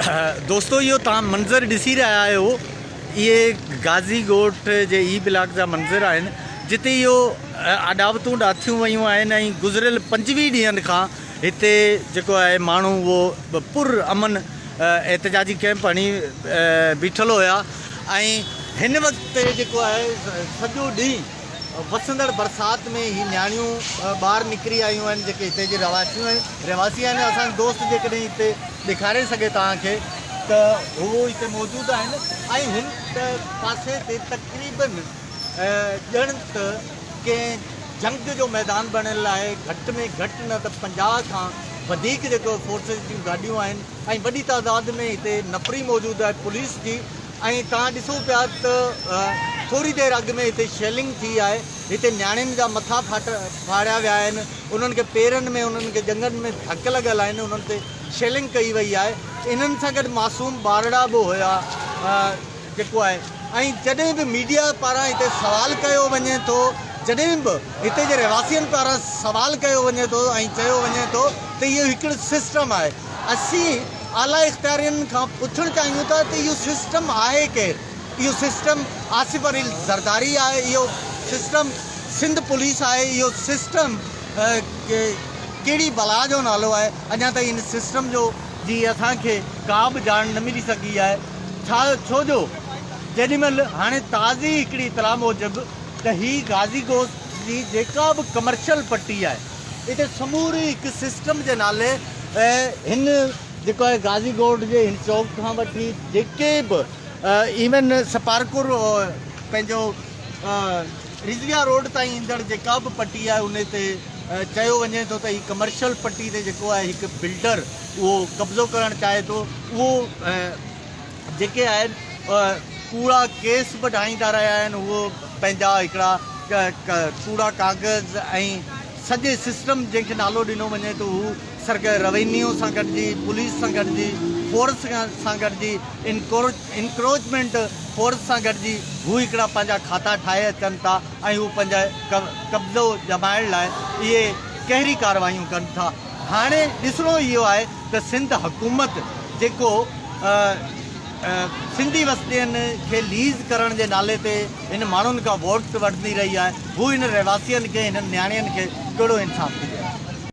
دوستو اهو توهان منظر ڏسي رهيا آهيو اهي غازي ڳوٺ جي اي بلاڪ جا منظر آهن جتي اهو اڏاوتون ڊاٿيون ويون آهن ۽ گذريل 25 ڏينهن کان هتي جيڪو آهي ماڻهو اهو پر امن احتجاجي ڪئمپ هڻي بيٺل هيا ۽ هن وقت جيڪو آهي سڄو ڏينهن وسندڙ برسات ۾ هي نياڻيون ٻاهر نڪري آيون آهن جيڪي هتي جي رهواسيون آهن رهواسي آهن اسان جو دوست جيڪڏهن هتي ڏيکاري سگهي توهان کي ته هو هتي موجود آهن ۽ هن پاسي تي تقريبن ڄڻ ته ڪنهن جنگ جو ميدان بڻيل آهي گهٽ ۾ گهٽ نه ته 50 کان وڌيڪ جيڪو فورسز جون گاڏيون آهن ۽ وڏي تعداد ۾ هتي نفري موجود آهي پوليس جي ۽ توهان ڏسو پيا ته ٿوري دير اڳ ۾ هتي شيلنگ ٿي آهي، هتي نياڻين جا مٿا ڦاڙيا ويا آهن، انهن کي پيرن ۾ انهن کي ڄنگهن ۾ ڌڪ لڳل آهن، انهن تي شيلنگ ڪئي وئي آهي، انهن سان گڏ معصوم ٻارڙا به هيا جيڪو آهي ۽ جڏهن به ميڊيا پاران هتي سوال ڪيو وڃي ٿو جڏهن به هتي جي رهواسين پاران سوال ڪيو وڃي ٿو ۽ چيو وڃي ٿو ته اهو هڪڙو سسٽم آهي اسين اعليٰ اختيارين کان پڇڻ چاهيون ٿا ته اهو سسٽم آهي ڪير؟ اهو سسٽم آصف علي زرداري آهي، اهو سسٽم سنڌ پوليس آهي، اهو سسٽم ڪهڙي بلا جو نالو آهي، اڃا تائين ان سسٽم جو جي اسان کي ڪا به ڄاڻ نه ملي سگهي آهي، ڇا ڇو جو جيڏي مهل هاڻي تازي هڪڙي اطلاع موجب ته هي غازي گوشت جي جيڪا به ڪمرشل پٽي آهي اتي سموري هڪ سسٽم جي نالي هن جيڪو آهي غازي ڳوٺ جي هن چوڪ کان وٺي جيڪي به ايون سپارڪو پنهنجو رضويا روڊ تائين ايندڙ جيڪا به پٽي آهي ان تي چيو وڃي ٿو ته هي ڪمرشل پٽي تي جيڪو آهي هڪ بلڊر اهو قبضو ڪرڻ چاهي ٿو اهو جيڪي آهن ڪوڙا ڪيس به ٺاهيندا رهيا آهن اهو پنهنجا هڪڙا ڪوڙا ڪاغذ ۽ سڄي سسٽم جنهن کي نالو ڏنو وڃي ٿو هو سرڪ روينيو سان گڏجي پوليس سان گڏجي فورس سان گڏجي انڪروچمينٽ فورس سان گڏجي هو هڪڙا پنهنجا کاتا ٺاهي اچن ٿا ۽ هو پنهنجا قبضو ڄمائڻ لاء اهي قهري ڪارروايون ڪن ٿا هاڻي ڏسڻو اهو آهي ته سنڌ حڪومت جيڪو سنڌي وسندين کي ليز ڪرڻ جي نالي تي هن ماڻهن کان ووٽ وٺندي رهي آهي، هو هن رهواسين کي، هنن نياڻين کي ڪهڙو انصاف ٿي ڏياري.